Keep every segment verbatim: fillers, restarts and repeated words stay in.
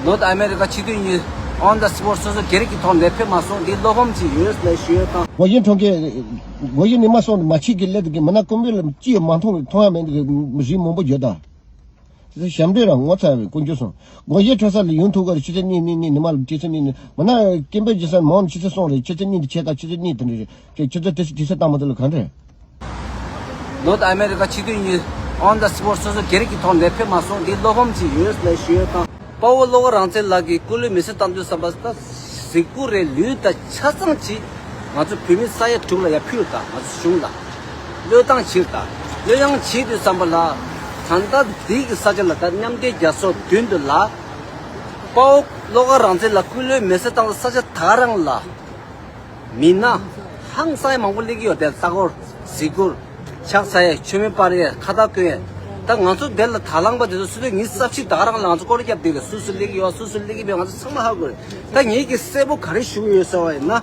ནོར་ཨ་མེ་རི་ཀ་སྤྱི་འཐུས་གཉིས་on the spot སོ་སོ་སྒེར་གྱི་ཐོག་ནས་ཕེབས་མ་སོང་འདི་བློ་ཕམ་ཅིག་ཡོད་ལ་ཞུ་ཡོད་དང་། སྒོ་ཆེན་གྲོང་ཁྱེར། སྒོ་ཆེན་ནས་མ་སོང་ནས་མ་ཕྱི་གི་སླེབས་དུས་མ་ན་ཀུན་སྤོས་ལ་ཅི་ཡང་མ་མཐོང་མཐོང་ཡ་མེད་འདུག་རིགས་མང་པོ་ཡོད་ད། དེ་ཞབས་འདྲེན་རང་ངོ་ཚ་བའི་ཀུན་སྤྱོད་སོང་། སྒོ་ཆེན་ཁྲོད་ས་ལ་ཡོང་ཐུབ་ག་རེ་ཆུ་ཚོད་གཉིས་གཉིས་གཉིས་ཉི་མ་ལ་ཆུ་ཚོད་གཉིས་གཉིས་མ་ན་སྐད་འབོད་བྱེད་ས་མང་ཆུ་ཚོད་གསུམ་རེད་ཆུ་ཚོད་གཉིས་དེ་ཆད་ད་ཆུ་ཚོད་གཉིས་དེ་འདྲ་རེད་ཆུ་ཚོད་དེ་དེ་ཚོད་བཏང་མ་ཐུབ་ལ་གང་རེད། ནོར་ཨ་མེ་རི་ཀ་སྤྱི་འཐུས་གཉིས་on the spot སོ་སོ་སྒེར་གྱི་ཐོག་ནས་ཕེབས་མ་སོང་འདི་བློ་ཕམ་ཅིག་ཡོད་ལ་ཞུ་ཡོད་དང་། དཔའ་བོ་བློ་དགའ་རང་བཙན་ལགས་ཀྱིས་སྐུ་ལུས་མེ་སྲེག་བཏང་དུས་བསམ་པ་ད་གཟིགས་སྐུ་རེ་ལུས་དང་ཆ་ཚང་ཅིག་ང་ཚོ་བོད་མི་ས་ཡ་དྲུག་ལ་ཡར་ཕུལ་དང་ང་ཚོ་གཞུང་ལ་བློས་བཏང་བྱེད་དང་བློས་ཡངས་བྱེད་དུས་བསམ་པ་ལ་ད་ལྟ་འདི་གི་ས་ཆ་ལ་ད་མཉམ་འབྲེལ་རྒྱལ་ཚོགས་མདུན་དུ་ལ་དཔའ་བོ་བློ་དགའ་རང་བཙན་ལགས་སྐུ་ལུས་མེ་སྲེག་བཏང་ས་ཆ་ད་རང་ལ། མི་སྣ་ཧང་སང་མང་པོ་སླེབས་ཀྱི་ཡོད་དེ་ལྟ་སྐོར་གཟིགས་སྐོར་ཕྱག་འཚལ་ཡས་མཆོད་མེ་སྤར་ཡས་ཁ་བཏགས་བསྐོན་ཡས་ད་ང་ཚོ་དེ་ལ་དང་བླངས་པ་དེ་ཚོ་སུ་ཚོད་ཉི་ཤུ་རྩ་བཞི་ད་ག་རང་ལ་ང་ཚོ་སྐོར་ར་བརྒྱབ་བསྡད་ཀྱི་སུ་སུ་སླེབས་ཀྱི་ཡོད་སུ་སུ་སླེབས་ཀྱི་མེད་ང་ཚོ་ཚང་མ་ཧ་གོ་རེད། ད་ངེད་ཀྱིས་གསལ་པོ་ག་རེ་ཞུ་གི་ཡོད་ཟེར་བ་ཡིན་ན།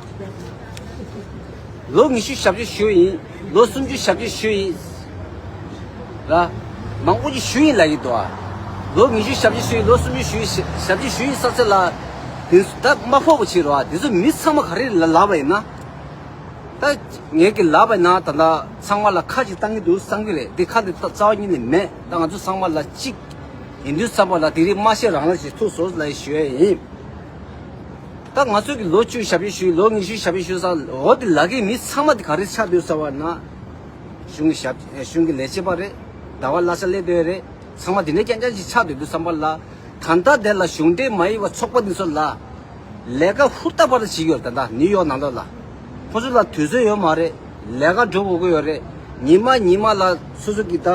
ལོ་ཉི་ཤུ་ཞབས་ཕྱི་ཞུས་ཡིན། ལོ་སུམ་ཅུ་ཞབས་ཕྱི་ཞུས་ཡིན། ལ། མང་པོ་ཅིག་ཞུས་ཡིན་ལབ་ཀྱི་འདུག་ཨ། ལོ་ཉི་ཤུ་ཞབས་ཕྱི་ཞུས་ཡིན་ལོ་སུམ་ཅུ་ཞུས་ཞབས་ཕྱི་ཞུས་ཡིན་ས་ཚེ་ལ། དེ་ད་མ་ཕོག་པ་བྱེད་རོགས་ཨ་དེ་ཚོ་མི་ཚང་མ་ག་རེ་ལ་ལབ་པ་ཡིན་ན། ད་ངས་ཀྱི་ལབ་པ་ཡིན་ན་ད་ལྟ་ཚང་མ་ལ་ཁ་ཅིག་བཏང་གི་འདུག་བསམ་གི་རེད་འདི་ཁ་འདི་རྩ་བ་ཉིད་ནས་མེད་ད་ང་ཚོ་ཚང་མ་ལ་གཅིག་ཡིན་དུས་བསམ་པ་ལ་དེ་རིང་མ་ཤེས་རང་ལ་ཞིག་ཐུག་སོང་ལབ་ཞུ་ཡ་ཡིན། ད་ང་ཚོ་གི་ལོ་བཅུ་ཞབས་ཕྱི་ཞུས་ལོ་ཉི་ཤུ་ཞབས་ཕྱི་ཞུས་ས་འོ་དེ་ལ་གི་མི་ཚང་མ་དེ་ག་རེ་ཆགས་འདུག་ཟེར་བ་ན། གཞུང་གི་ཞབས་གཞུང་གི་ལས་བྱེད་པ་རེད། ཟླ་བ་གླ་ཆ་སླེབས་བསྡད་རེད། ཚང་མ་དེ་འདྲའི་རྐྱང་རྐྱང་ཅིག་ཆགས་འདུག་འདུག་བསམ་པ་ལ། ད་ལྟ་དེ་ལ་གཞུང་འབྲེལ་མ་ཡིན་པ་ཚོགས་པ་འདི་ཚོ་ལ། ལས་ཀ་ཧུར་ཐག་པར་བྱེད་ཀྱི་ཡོད་ད་ལྟ་ནིའུ་ཡོག་ནང་ལོགས་ལ། ཁོ་ཚོ་ལ་དུས་ཚོད་ཡོད་མ་རེད། ལས་ཀ་འགྲོ་དགོས་ཀྱི་ཡོད་རེད། ཉི་མ་ཉི་མ་ལ་སོ་སོ་གི་ད་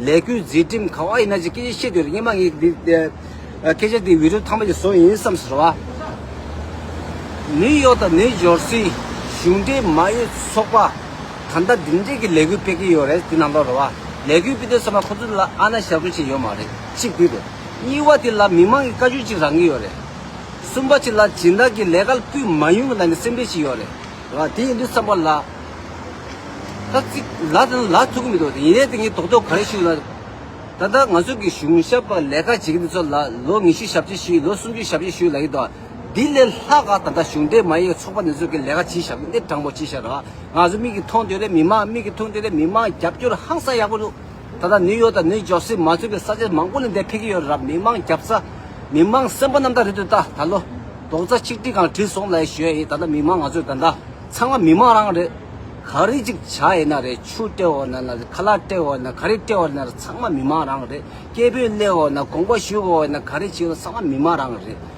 ལས་འགུལ་འཛིན་ཁྲིམས་ག་བ་ཡིན་ན་ཅིག་སྐད་ཆ་བཤད་དུས་རེད་སྔོན་མ་ངས་འདི་སྐད་ཆ་འདི་བི་ཌིའོ་ཚང་མ་ཅིག་བཟོ་ཡིན་བསམ་ཟེར་བ། ནིའུ་ཡོག་དང་ནིའུ་ཇོར་སི་གཞུང་འབྲེལ་མ་ཡོད་ཚོགས་པ་ད་ལྟ་འདི་འདྲས་ཀྱི་ལས་འགུལ་སྤེལ་གྱི་ཡོད་རེད་འདི་ནང་ལོགས་རེད་བ། ལས་འགུལ་སྤེལ་དུས་ཚང་མ་ཁོ་ཚོ་ལ་ཨ་ན་ཞབས་ཞུ་བྱེད་ཡོད་མ་རེད་གཅིག་འདི་རེད། གཉིས་པ་དེ་ལ་མི་མང་གི་བཀའ་བཀྱོན་ཅིག་རག་གི་ཡོད་རེད། གསུམ་པ་ཅིག་ལ་སྦྱིན་བདག་གི་ལས་ཀ་སྤུས་མ་ཡོང་གི་ལ་ནི་སེམས་ཁྲལ་ཞིག་ཡོད་རེད། ར་དེ་ཡིན་དུས་བསམ་པ་ལ། ད་ཅིག་ལ་དང་ལ་ཐུག་གི་མི་འདུག་ཡིན་ནའི་དེ་ངས་རྡོག་རྡོག་ག་རེ་ཞུ་ལ། ད་ལྟ་ང་ཚོ་གི་གཞུང་ཞབས་པ་ལས་ཀ་བྱེད་ཀྱི་འདི་ཚོ་ལ་ལོ་ཉི་ཤུ་ཞབས་ཕྱི་ཞུས་ལོ་སུམ་ཅུ་ཞབས་ཕྱི་ཞུས་ལ་ཡི་དོ། འདི་ལས་ལྷག་ག་ད་ལྟ་གཞུང་འབྲེལ་མ་ཡིན་ཚོགས་པ་འདི་ཚོ་གི་ལས་ཀ་བྱེད་ཞབས་འདི་དྲང་པོ་བྱེད་ཤག་ར། ང་ཚོ་མིག་གིས་མཐོང་དུས་རེད་མི་མང་མིག་གིས་མཐོང་དུས་རེད་མི་མང་རྒྱབ་སྐྱོར་ཧང་སང་ཡག་པོ་འདུག་ད་ལྟ་ནིའུ་ཡོག་དང་ནིའུ་ཇོར་སི་མ་ཚུད་པའི་ས་ཆ་མང་པོ་ནས་འདིར་ཕེབས་ཀྱི་ཡོད་རེད་མི་མང་རྒྱབ་ས། མི་མང་སེམས་པ་རྣམ་དག་རེད་འདུག་ད་ད་ལོ། རྡོག་རྩ་གཅིག་སྒྲིལ་གང་བྲིས་སོང་ལ་ཞུ་ཡ་ཡིན་ད་ལྟ་མི་མང་ང་ཚོས་ད་ལྟ་ཚང་མ་མི་མང་རང་རེད། ག་རེ་ཅིག་བྱ་ཡིན་ན་རེད་ཆུ་སྤྲད་འོ་ན་ན་ཁ་ལག་སྤྲད་འོ་ན་ག་རེ་སྤྲད་འོ་ན་རེད་ཚང་མ་མི་མང་རང་རེད་སྐད་འབོད་སླེབས་འོ་ན་དགོངས་པ་ཞུ་འོ་ན་ག་རེ་བྱེད་འོ་ན་ཚང་མ་མི་མང་རང་རེད།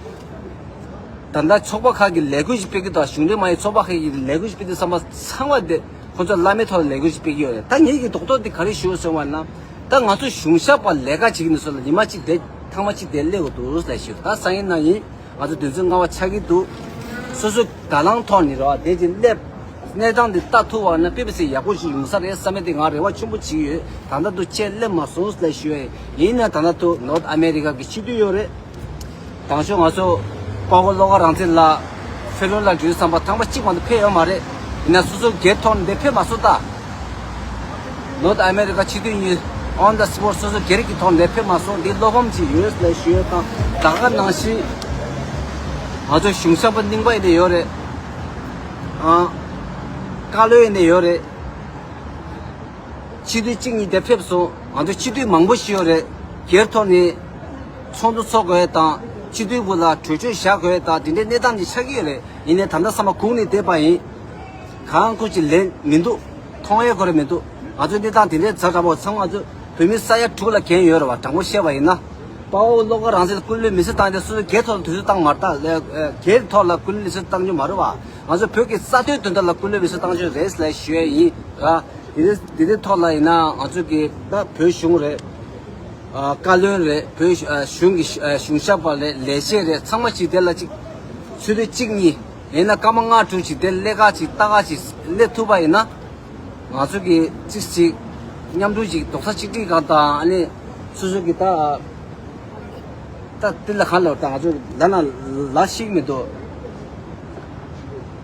ད་ལྟ་ཚོགས་པ་ཁག་གི་ལས་འགུལ་ཞིག་སྤེལ་གྱི་འདུག་གཞུང་འབྲེལ་མ་ཡིན་ཚོགས་པ་ཁག་གི་ལས་འགུལ་ཞིག་སྤེལ་དུས་བསམ་པ་ཚང་མ་དེ་ཁོ་ཚོ་བླ་མེད་ཐོག་ལ་ལས་འགུལ་ཞིག་སྤེལ་གྱི་ཡོད་རེད་ད་ངེད་ཀྱི་རྡོག་རྡོག་དེ་ག་རེ་ཞུ་ཟེར་བ་ན་ད་ང་ཚོ་གཞུང་ཞབས་པ་ལས་ཀ་བྱེད་ཀྱི་འདུག་ཟེར་ལ་ཉི་མ་གཅིག་དེ་ཐང་མ་གཅིག་དེ་སླེབས་དགོས་འདུག་ལ་ཞུ་ད་སང་ཉིན་གནངས་ཉིན་ང་ཚོ་དུས་ཚོད་སྔ་བ་ཆགས་ཀྱི་འདུག་སོ་སོ་དང་བླངས་ཐོག་ནས་རེད་བ་དེ་ཅིག་སླེབས། གནས་སྟངས་འདི་ལྟ་ཐུབ་པ་ན་དཔེ་མི་སྲིད་ཡག་པོ་ཞིག་ཡོང་ས་རེད་བསམ་མེད་དེ་ང་རེ་བ་ཆེན་པོ་བྱེད་ཀྱི་ཡོད་ད་ལྟ་དུ་ཁྱེད་སླེབས་མ་སོང་ལ་ཞུ་ཡ་ཡིན་ན་ད་ལྟ་དུ་ནོར་ཨ་མེ་རི་ཀ་གི་སྤྱི་འཐུས་ཡོད་རེད། དང་ཤོག་ང་ཚོ་དཔའ་བོ་བློ་དགའ་རང་བཙན་ལགས་ཕེབས་ལུང་ལ་འགྲོ་བསམ་པ་ཐང་པ་གཅིག་མ་གཏོགས་ཕེབས་ཡོད་མ་རེད། ཡིན་ན་སོ་སོ་སྒེར་ཐོག་ནས་འདིར་ཕེབས་མ་སོང་ད། ནོར་ཨ་མེ་རི་ཀ་སྤྱི་འཐུས་གཉིས་on the spot སོ་སོ་སྒེར་གྱི་ཐོག་ནས་ཕེབས་མ་སོང་འདི་བློ་ཕམ་ཅིག་ཡོད་ལ་ཞུ་ཡོད་དང་ད་ག་ནང་བཞིན་ང་ཚོ་གཞུང་ཞབས་པ་རྙིང་པ་ཡིན་ནས་ཡོད་རེད། ཨང་། བཀའ་བློན་ཡིན་ནས་ཡོད་རེད། སྤྱི་འཐུས་གཅིག་གཉིས་དེ་ཕེབས་སོང་ང་ཚོ་སྤྱི་འཐུས་མང་པོ་ཞིག་ཡོད་རེད། སྒེར་ཐོག་ནས་ཚོགས་འདུ་ཚོགས་དགོས་དང་སྤྱི་འཐུས་བུ་ལ་གྲོས་ཆོད་བཞག་དགོས་དང་དེ་འདྲའི་གནས་སྟངས་ཅིག་ཆགས་ཀྱི་ཡོད་རེད། ཡིན་ནའི་ད་ལྟ་ཚང་མ་སྒུག་ནས་བསྡད་པ་ཡིན། གང་ཁུ་ཅིག་ལན་མི་འདུག་མཐོང་ཡས་ཁོ་རེ་མི་འདུག་ང་ཚོ་གནས་སྟངས་དེ་འདྲའི་ཛ་དྲག་པོ་ཚང་མ་ཚོ་བོད་མི་ས་ཡ་དྲུག་ལ་འགན་ཡོད་རེད་བ་དྲང་པོ་བཤད་པ་ཡིན་ན། དཔའ་བོ་བློ་དགའ་རང་བཙན་ལ་སྐུ་ལུས་མེ་སྲེག་བཏང་སྟེ་སོ་སོ་སྒེར་ཐོག་ལ་དུས་ཚོད་བཏང་མ་རེད་ད་ལས་སྒེར་ཐོག་ལ་སྐུ་ལུས་མེ་སྲེག་བཏང་རྒྱུ་མ་རེད་བ་ང་ཚོ་བོད་ཀྱི་རྩ་དོན་དོན་དག་ལ་སྐུ་ལུས་མེ་སྲེག་བཏང་རྒྱུ་རེད་ལ་ཞུ་ཡས་ཡིན་ར། དེ་འདྲའི་དེ་འདྲའི་ཐོག་ལ་ཡིན་ན་ང་ཚོ་གི་ད་བོད་གཞུང་རེད། ཨ་བཀའ་བློན་རེད་བོད་གཞུང་གི་གཞུང་ཞབས་པ་རེད་ལས་བྱེད་རེད་ཚང་མ་ཅིག་དེ་ལ་ཅིག་ཚུལ་དེ་གཅིག་གཉིས་ཡིན་ན་སྐར་མ་ལྔ་དྲུག་ཅིག་དེ་ལས་ཀ་ཅིག་ལྟ་ག་ཅིག་སླེབས་ཐུབ་པ་ཡིན་ན། ང་ཚོ་གི་ཅིག་ཅིག་མཉམ་དུ་ཅིག་རྡོག་རྩ་གཅིག་སྒྲིལ་གང་དང་ཨ་ནི་སོ་སོ་གི་ད་ད་དེ་ལ་གང་ལ་ད་ང་ཚོ་ལ་ན་ལ་ཞིག་མི་འདུག་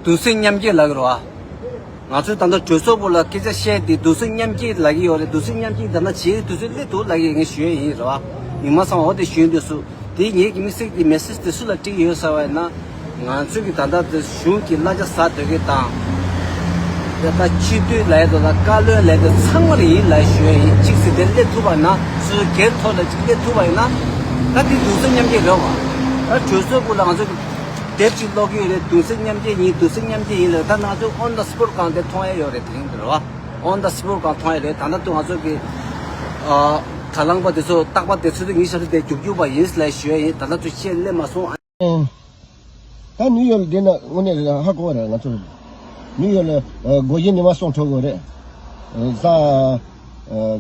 དུས་ཚོད་མཉམ་སྐྱེད་ལ་གི་རོ་ཨ། ང་ཚོས་ད་ལྟ་གྲོས་ཚོགས་པོ་ལ་སྐད་ཆ་བཤད་དེ་དུས་ཚོད་མཉམ་སྐྱེད་ལ་གི་ཡོད་རེད་དུས་ཚོད་མཉམ་སྐྱེད་ད་ལྟ་བྱེད་དུས་ཚོད་སླེབས་འདུག་ལ་གི་ངས་ཞུ་ཡས་ཡིན་རོ་ཨ། མི་མང་ཚང་འོ་དེ་ཞུ་ཡས་འདུག་སུ། དེ་ངེད་ཀྱི་དམིགས་བསལ་གྱི་མེ་སེ་ཇི་དེ་སུ་ལ་སྤྲད་ཀྱི་ཡོད་ཟེར་བ་ཡིན་ན། ང་ཚོས་ཀྱི་ད་ལྟ་དེ་གཞུང་གི་གླ་ཆ་ཟ་སྡོད་མཁན་དང་། དེ་ལྟར་སྤྱི་འཐུས་ལས་དོན་དང་བཀའ་བློན་ལས་དོན་ཚང་མར་ཡིན་ལབ་ཞུ་ཡ་ཡིན། གཅིག་ཟེར་དེ་སླེབས་ཐུབ་པ་ན་སོ་སོའི་སྒེར་ཐོག་ལ་གཅིག་སླེབས་ཐུབ་པ་ཡིན་ན། ད་དེ་གདུང་སེམས་མཉམ་སྐྱེད་རེད་བ། ད་གྲོས་ཚོགས་སྐོར་ལ་ང་ཚོ་གི་དེབ་ཅིག་ཀློག་གི་ཡོད་རེད། གདུང་སེམས་མཉམ་སྐྱེད་ཡིན། གདུང་སེམས་མཉམ་སྐྱེད་ཡིན་ལབ། ད་ང་ཚོ་on the spot་གང་དེ་མཐོང་ཡ་ཡོད་རེད། དེ་རིང་དེ་རེད་བ། on the spot་གང་མཐོང་ཡ་རེད། ད་ལྟ་དུ་ང་ཚོ་གི་ཨ་དྲ་ལམ་པ་དེ་ཚོ་རྟག་པར་དེ་ཚོ་དེ་ཉིན་ཤར་དེ་རྒྱུག་རྒྱུག་པ་ཡིན་ལབ་ཞུ་ཡ་ཡིན། ད་ལྟ་དུ་ཤེས་སླེབས་མ་སོང་། ད་ནིའུ་ཡོག་ལ་བསྡད་ན་དངོས་གནས་ཧ་གོ་བ་རེད། ང་ཚོ་ནིའུ་ཡོག་ལ་སྒོ་བཞི་ཉི་མ་གསུམ་འཕྲོ་དགོས་རེད། གཟའ་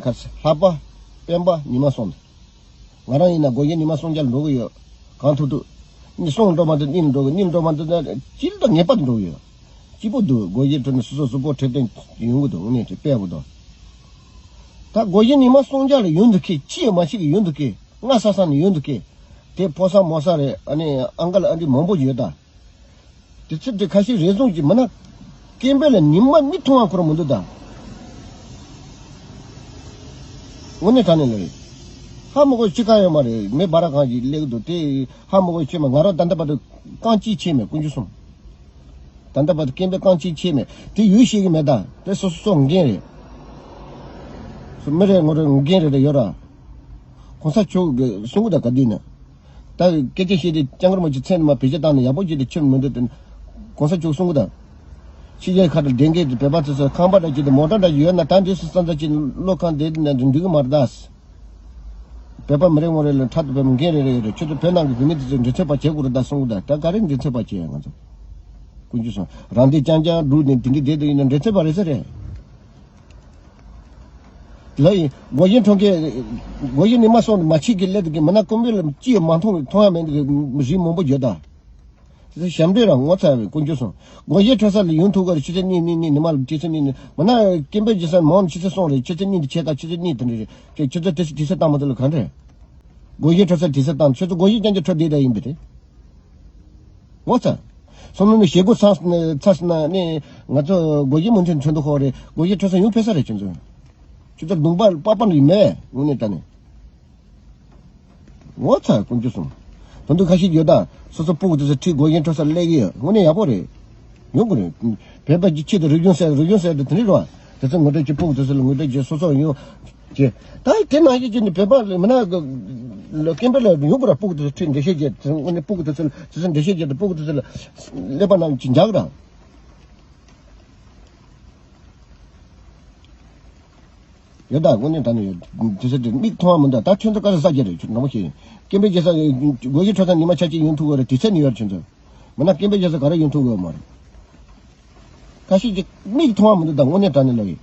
ཁ་ལྷག་པ་སྤེན་པ་ཉི་མ་གསུམ། ང་རང་ཡིན་ན་སྒོ་བཞི་ཉི་མ་གསུམ་ཆར་འགྲོ་གི་ཡོད། གང་ཐུབ་ཐུབ། ནི་གསུམ་འགྲོ་མ་ཐུབ་གཉིས་འགྲོ་གི། གཉིས་འགྲོ་མ་ཐུབ་ན་སྤྱིར་བཏང་ངེས་པར་དུ་འགྲོ་གི་ཡོད། སྐྱིད་པོ་འདུག་སྒོ་བཞི་འཕྲོ་ནས་སོ་སོ་གཟུགས་པོ་འཕྲོད་བསྟེན་ཡོང་གི་འདུག་དངོས་གནས་དཔེ་ཡག་པོ་འདུག་ད་སྒོ་བཞི་ཉི་མ་གསུམ་ཆར་ལ་ཡུན་དུ་ཁེལ། ཅི་ཡང་མ་བྱེད་ཀྱི་ཡུན་དུ་ཁེལ། སྔ་ས་ས་ནས་ཡུན་དུ་ཁེལ། དེ་ཕོ་གསར་མོ་གསར་རེད། ཨ་ནི་ཨང་ཀལ་ཨན་ཊི་མང་པོ་ཡོད་ད། དེ་ཚོ་དེ་ཁ་ཤས་རེ་ཟུང་གིས་མིན་ན་སྐད་འབོད་ལ་ཉི་མ་མིག་མཐོང་བ་ཁོ་རང་མི་འདུག་ད། དངོས་གནས་དྲང་གནས་ལ་རེད། ཧ་མ་གོ་ཅི་གང་ཡོད་མ་རེད། མི་སྦ་ར་གང་ཞིག་སླེབས་ཀྱི་འདུག་དེ་ཧ་མ་གོ་ཆེ་མ། ང་རང་ད་ལྟ་བར་དུ་རྐང་གཅིག་ཆད་མེད། དཀོན་མཆོག་གསུམ། ད་ལྟ་བར་དུ་སྐད་འབོད་རྐང་གཅིག་ཆད་མེད། དེ་ཡུལ་ཤེས་ཀྱི་མེད་ད། དེ་སོ་སོ་སོ་འགན་རེད། སོ་མི་རེ་ངོ་རེ་འགན་རེ་རེ་ཡོད་ར། གོང་ས་མཆོག་གིས་གསུང་གི་ད་ག་དུས་ནས། ད་སྐད་ཆ་བཤད་དེ་སྐྱབས་མགོན་རིན་པོ་ཆེ་མཚན་མ་བེད་སྤྱོད་བཏང་ནས་ཡག་པོ་བྱས་ཏེ་ཁྱོན་མི་འདུག་དེ་གོང་ས་མཆོག་གསུང་གི་ད། ཕྱི་རྒྱལ་ཁག་ཏུ་བསྡད་མཁན་དེ་བོད་པ་ཚོ་ཚོ་ཁང་པ་འདྲ་བྱས་ཏེ་མོ་ཊ་འདྲ་ཡོད་ན་ད་འདི་སུ་ཙམ་ཙམ་ཅིག་བློ་ཁེངས་བསྡད་ན་འགྲིག་གི་མ་རེད་ད། བོད་པ་མི་རེ་ངོ་རེ་ལ་འཕྲལ་དུ་བོད་མི་འགན་རེ་རེ་ཡོད་རེད། ཁྱོད་ཚོ་བོད་ནང་གི་བོད་མི་དེ་ཚོ་མགྲིན་ཚབ་པ་བྱེད་དགོས་རེད་ད་གསུང་གི་ད། ད་ག་རེ་མགྲིན་ཚབ་པ་བྱེད་ཡ། ང་ཚོ་དཀོན་མཆོག་གསུམ་རང་སྡེ་རྐྱང་རྐྱང་བསྒྲུགས་ནས་དེ་འདྲ་བསྡད་དུ་ཡིན་ན་མགྲིན་ཚབ་པ་རེད་ས་རེད། ལ་ཡིན། སྒོ་བཞི་འཕྲོ་མཁན། སྒོ་བཞི་ནས་མ་སོང་ནས་མ་ཕྱི་གི་སླེབས་དུས་མི་ན་ཀུན་སྤེལ་ལ་ཅི་ཡང་མ་མཐོང་མཐོང་ཡ་མེད་འདུག་གི་རིགས་མང་པོ་ཡོད་ད། དེ་ཚོ་ཞབས་འདྲེན་རང་ངོ་ཚ་བའི་དཀོན་མཆོག་གསུམ། སྒོ་བཞི་འཕྲོ་ས་ལ་ཡོང་ཐུབ་ག་རེ་ཆུ་ཚོད་གཉིས་གཉིས་གཉིས་ནི་མ་ལ་ཆུ་ཚོད་གཉིས་ནི་མ་ན་སྐད་འབོད་བྱེད་ས་མང་ཆུ་ཚོད་གསུམ་རེད། ཆུ་ཚོད་གཉིས་དེ་ཆད་ད་ཆུ་ཚོད་གཉིས་དེ་འདྲ་རེད། ཆུ་ཚོད་དེ་དེ་ཚོད་བཏང་མ་ཐུབ་ལ་ག་འདྲ། སྒོ་བཞི་འཕྲོ་ས་དེ་ཚོད་བཏང་ཆུ་ཚོད་སྒོ་བཞི་རྐྱང་རྐྱང་འཕྲོ་བསྡད་ད་ཡིན་པ་རེད། ངོ་ཚ། སོང་ནས་ཞེ་སྒོ་ཚ་ཚ་ན་ནི་ང་ཚོ་སྒོ་བཞི་མུ་མཐུད་ཚོན་མདོག་ཁོག་རེད། སྒོ་བཞི་འཕྲོ་ས་ཡོང་ཕེབས་ས་རེད་ཁྱོད་ཚོ། ཁྱོད་ཚོ་གདོང་པ་པགས་པ་ནི་མེད་དངོས་གནས་དྲང་གནས། ངོ་ཚ་དཀོན་མཆོག་གསུམ། ད་དུང་ཁ་ཤས་ཡོད་ད། སོ་སོ་སྤུ་གུ་དེ་ཚོ་ཁྲིད་སྒོ་བཞི་འཕྲོ་ས་སླེབས་ཀྱི་ཡོད། དངོས་གནས་ཡག་པོ་རེད། ཡོང་དགོས་རེད། བོད་པ་གི་ཆེད་དུ་རིག་གཞུང་ཟེར་རིག་གཞུང་ཟེར་དེ་དེ་འདྲ་རེད་བ། དེ་ཚོ་ངོ་སྤྲོད་ཀྱི་སྤུ་གུ་དེ་ཚོ་ལ་ངོ་སྤྲོད་ཀྱི་སོ་སོ་ཡོང་། ཅེས། ད་དེ་ནང་བཞིན་བྱས་ནས་བོད་པ་ལ་མི་ན་སྐད་འབོད་ལ་ཡོང་དགོས་ར། སྤུ་གུ་དེ་ཚོ་ཁྲིད་འགྲེལ་བཤད་བྱས། དངོས་གནས་སྤུ་གུ་དེ་ཚོ་ལ་དེ་ཚོ་འགྲེལ་བཤད་བྱས་ཏེ་སྤུ་གུ་དེ་ཚོ་ལ་ཀླད་པ་ནང་གི་འཇགས་ར། ཡོད་ད། དངོས་གནས་དྲང་གནས་ཡོད། དེ་ཚོ་དེ་མིག་མཐོང་བ་མི་འདུག་ད་ཁྱོད་ཚོ་ག་རེ་ས་རྒྱ་རེད། ཁྱོད་ནོར་བ་ཞིག་ཡིན། སྐད་འབོད་བྱེད་ས་སྒོ་བཞི་འཕྲོ་ས་ཉི་མ་ཆ་གཅིག་ཡོང་ཐུབ་གི་རེད། དེ་ཚོ་ནི་ཡོད་རེད་ཁྱོད་ཚོ། མི་ན་སྐད་འབོད་བྱེད་ས་ག་རེ་ཡོང་ཐུབ་གི་ཡོད་མ་རེད། ཁ་ཤས་ཀྱིས་མིག་མཐོང་བ་མི་འདུག་ད་དངོས་གནས་དྲང་གནས་ལོ་ཡིན།